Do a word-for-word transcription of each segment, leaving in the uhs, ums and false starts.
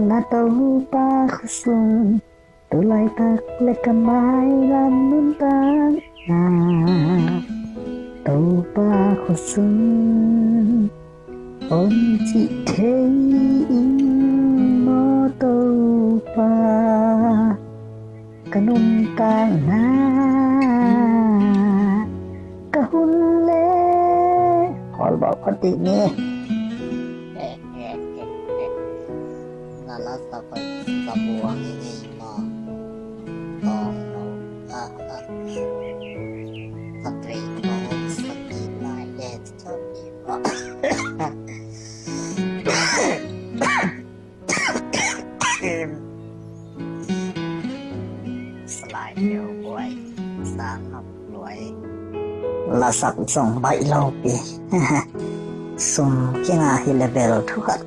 Na Topa khuasung, tu laitak le ka mailam nuntakna, Topa khuasung om cih thei ing maw Topa. Ka nuntakna, ka hun le, hawl bawl khat dih ni. Na la sa pai sa buang i ngei maw? Tawng lo, ah, ah. Sa trei tawng sa ki lai e, sa ki maw? Salai neu buai, sang nok luai. Lasak zong baih lo pi. Sum kinga hi le bel thu khat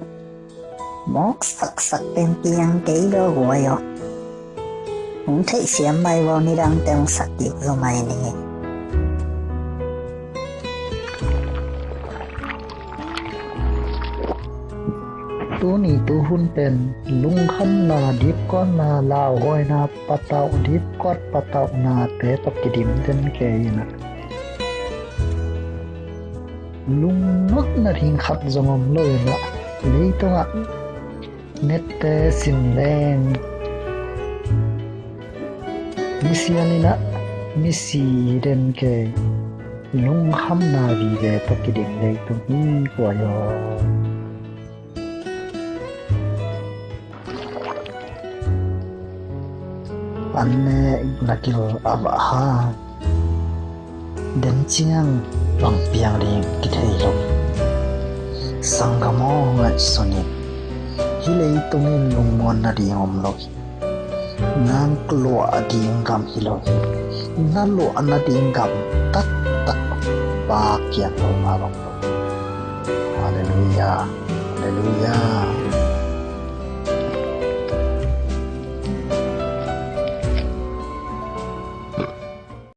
mawk saksak pen piang kei lo guai aw. Hong theih siam mai vaw, nidang teng sak kik zo mai ni. Tuni tuhun pen lungkhamna, dipkuatna, lauhuaina patauh, dipkuat patauhnate tawh kidim den kei inah, lungnopna ding khat zong om lo inah, leitungah nette sin leng misial inah misi den kei, lungkhamna vive tawh kidim leitung hi guai aw. An ne na gil a vah hang den ciang bang piang ding kithei lo. Sanggam aw, ngaihsun in, hih leitung in lungmuan nading om lo hi. Nang luah ding gam hi lo hi. Na luah nading gam taktak Pa kiang lo mah bang lo. Halleluiah. Halleluiah.